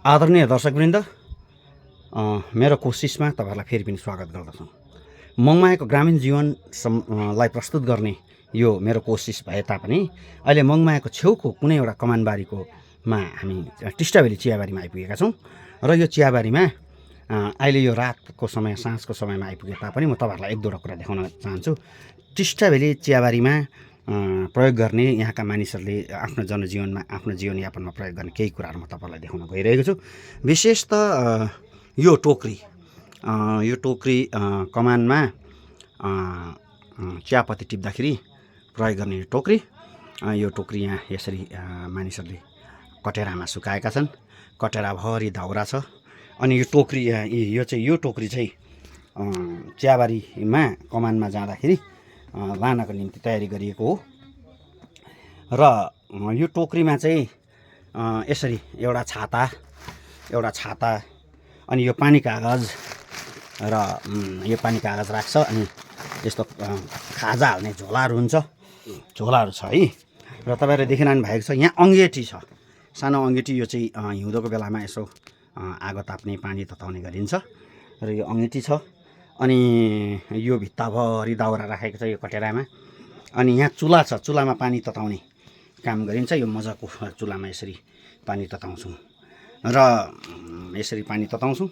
आदरणीय दर्शकवृन्द, मेरो कोसिसमा तपाईँहरूलाई फेरि पनि स्वागत गर्दछु। मङमायाको ग्रामीण जीवन लाई प्रस्तुत गर्ने यो मेरो कोसिस भए तापनि अहिले मङमायाको छेउको कुनै एउटा कमानबारीमा हामी टिस्टाभेली चियाबारीमा आइपुगेका छौँ। र यो चियाबारीमा अहिले यो रातको समय, साँझको समयमा आइपुगे तापनि म तपाईँहरूलाई एक दुईवटा कुरा देखाउन चाहन्छु। टिस्टाभेली चियाबारीमा प्रयोग गर्ने यहाँका मानिसहरूले आफ्नो जनजीवनमा, आफ्नो जीवनयापनमा प्रयोग गर्ने केही कुराहरू म तपाईँलाई देखाउन गइरहेको छु। विशेष त यो टोकरी कमानमा चियापत्ती टिप्दाखेरि प्रयोग गर्ने टोकरी। यो टोकरी यहाँ यसरी मानिसहरूले कटेरामा सुकाएका छन्। कटेराभरि दाउरा छ। अनि यो टोकरी यो टोकरी चाहिँ चियाबारीमा कमानमा जाँदाखेरि लानको निम्ति तयारी गरिएको हो। र यो टोकरीमा चाहिँ यसरी एउटा छाता अनि यो पानी कागज र यो पानी कागज राख्छ। अनि यस्तो खाजा हाल्ने झोलाहरू छ है। र तपाईँहरूले देखिरहनु भएको छ यहाँ अङ्गेठी छ, सानो अङ्गेठी। यो चाहिँ हिउँदोको बेलामा यसो आगो ताप्ने, पानी तताउने गरिन्छ। र यो अङ्गेठी छ। अनि यो भित्ताभरि दाउरा राखेको छ यो कटेरामा। अनि यहाँ चुला छ, चुलामा पानी तताउने काम गरिन्छ। यो मजाको चुलामा यसरी पानी तताउँछौँ र यसरी पानी तताउँछौँ।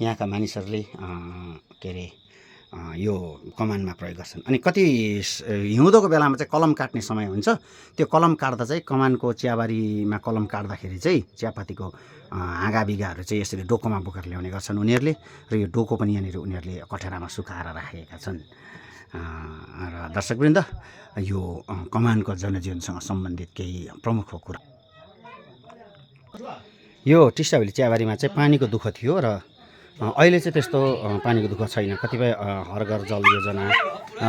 यहाँका मानिसहरूले यो कमानमा प्रयोग गर्छन्। अनि कति हिउँदोको बेलामा चाहिँ कलम काट्ने समय हुन्छ। त्यो कलम काट्दा चाहिँ कमानको चियाबारीमा कलम काट्दाखेरि चाहिँ चियापत्तीको हाँगाबिगाहरू चाहिँ यसरी डोकोमा बोकेर ल्याउने गर्छन् उनीहरूले। र यो डोको पनि यहाँनिर उनीहरूले कटेरामा सुकाएर राखेका छन्। र दर्शकवृन्द, यो कमानको जनजीवनसँग सम्बन्धित केही प्रमुख कुरा। यो टिस्टाभेली चियाबारीमा चाहिँ पानीको दुःख थियो र अहिले चाहिँ त्यस्तो पानीको दुःख छैन। कतिपय हर घर जल योजना,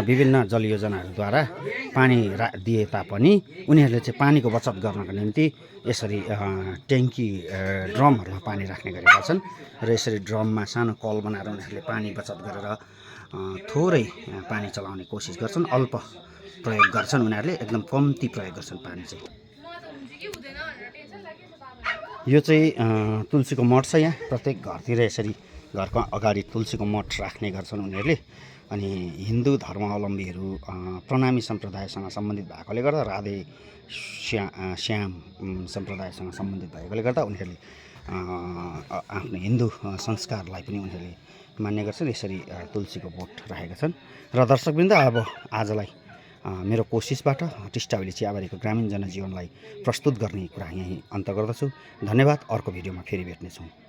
विभिन्न जल योजनाहरूद्वारा पानी दिए तापनि उनीहरूले चाहिँ पानीको बचत गर्नको निम्ति यसरी ट्याङ्की, ड्रमहरूमा पानी राख्ने गरेका छन्। र यसरी ड्रममा सानो कल बनाएर उनीहरूले पानी बचत गरेर थोरै पानी चलाउने कोसिस गर्छन्। अल्प प्रयोग गर्छन् उनीहरूले, एकदम कम्ती प्रयोग गर्छन् पानी चाहिँ। यो चाहिँ तुलसीको मठ छ। यहाँ प्रत्येक घरतिर यसरी घरको अगाडि तुलसीको मठ राख्ने गर्छन् उनीहरूले। अनि हिन्दू धर्मावलम्बीहरू प्रणामी सम्प्रदायसँग सम्बन्धित भएकोले गर्दा, राधे श्याम सम्प्रदायसँग सम्बन्धित भएकोले गर्दा उनीहरूले आफ्नो हिन्दू संस्कारलाई पनि उनीहरूले मान्ने गर्छन्। यसरी तुलसीको बोट राखेका छन्। र दर्शकवृन्द, अब आजलाई मेरो कोसिसबाट टिस्टाभेली चियाबारीको ग्रामीण जनजीवनलाई प्रस्तुत गर्ने कुरा यहीँ अन्त गर्दछु। धन्यवाद। अर्को भिडियोमा फेरि भेट्नेछौँ।